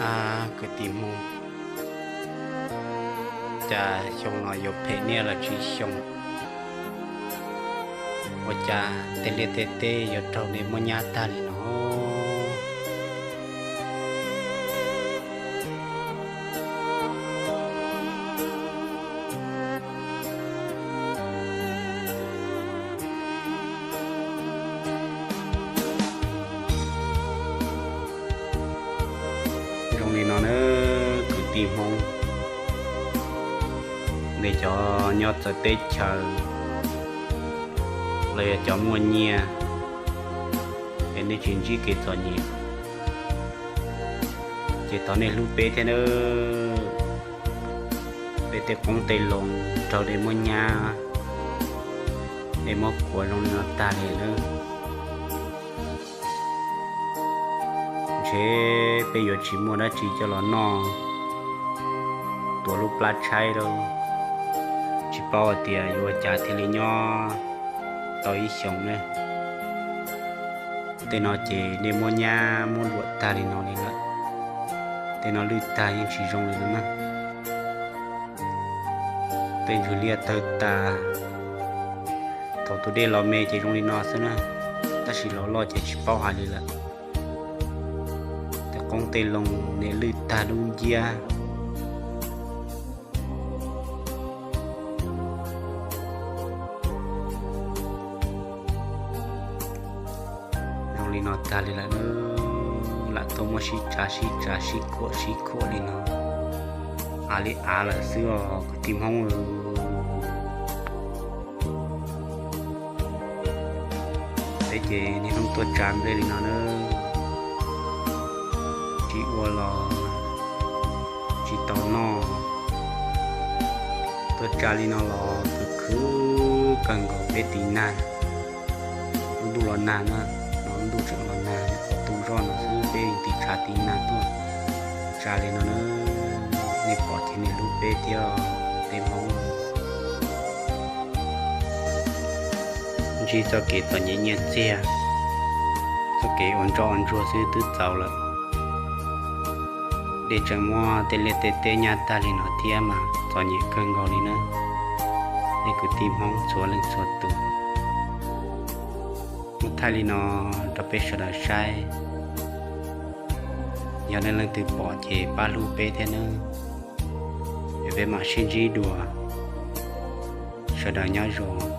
Ab kwv tij Hmoob, cas xyoo no yuav phem niaj los tsib xyoo, ua cas tej liaj tej teb yuav raug dej muab nyab tag li no. Zoo li no na, kwv tij Hmoob, nej cov nyob txawv teb chaws los yog cov muaj nyiaj es nej tsis ntsib kev txom nyem, ces thov nej hlub peb thiab nawb. Peb tej qoob tej loo raug dej muab nyab, dej muab kuav zoo li no tag li lawm. Ntshe peb yuav tsis muaj dab tsi coj los noj, tuav lub plab tshaib lawm, tsis paub hais tias yuav ua cas thiaj li nyob tau ib xyoos ne. Tej no ces dej muab nyab muab luam tag li no li lawm. Tej no lwj tag yeej tsis zoo li no na. Tej ntsuag liaj tawg tas. Thaum tus dej los me ces zoo li no xwb na, tab sis los loj ces tsis paub hais li lawm. Tej qoob tej loo niam lwj tag dub nciab. Zoo li no tag li lawm, lam tuaj muab sib tsav sib tsav sib khuam sib khuam li no, av li av lawm xwb os kwv tij Hmoob. Peb ces niaj hnub tuaj tsa nplej li no na, tsis ua los tsis tau noj. Tuaj tsa li no los khwv khwv kawg nkaus peb tiv nag. Lub ntuj los nag na, no lub ntuj tseem los nag, qhov tu zoj no xwb peb tiv tshav tiv nag tuaj tsa li no na. Nej pom ces nej hlub peb thiab tej Hmoob. Ntsib txoj kev txom nyem nyiaj txiag, txoj kev ua ntsoj ua ntsuag xwb twb txaus lawm. Dej tseem muab tej liaj tej teb nyab tag li no thiab mas txom nyem kawg nkaus li na. Nej kwv tij Hmoob txhua leej txhua tus, muab thaij li no rau peb sawv daws saib. Yog nej leej twg pom ces pab hlub peb thiab nawb. Es peb mam sib ntsib dua. Sawv daws nyob zoo.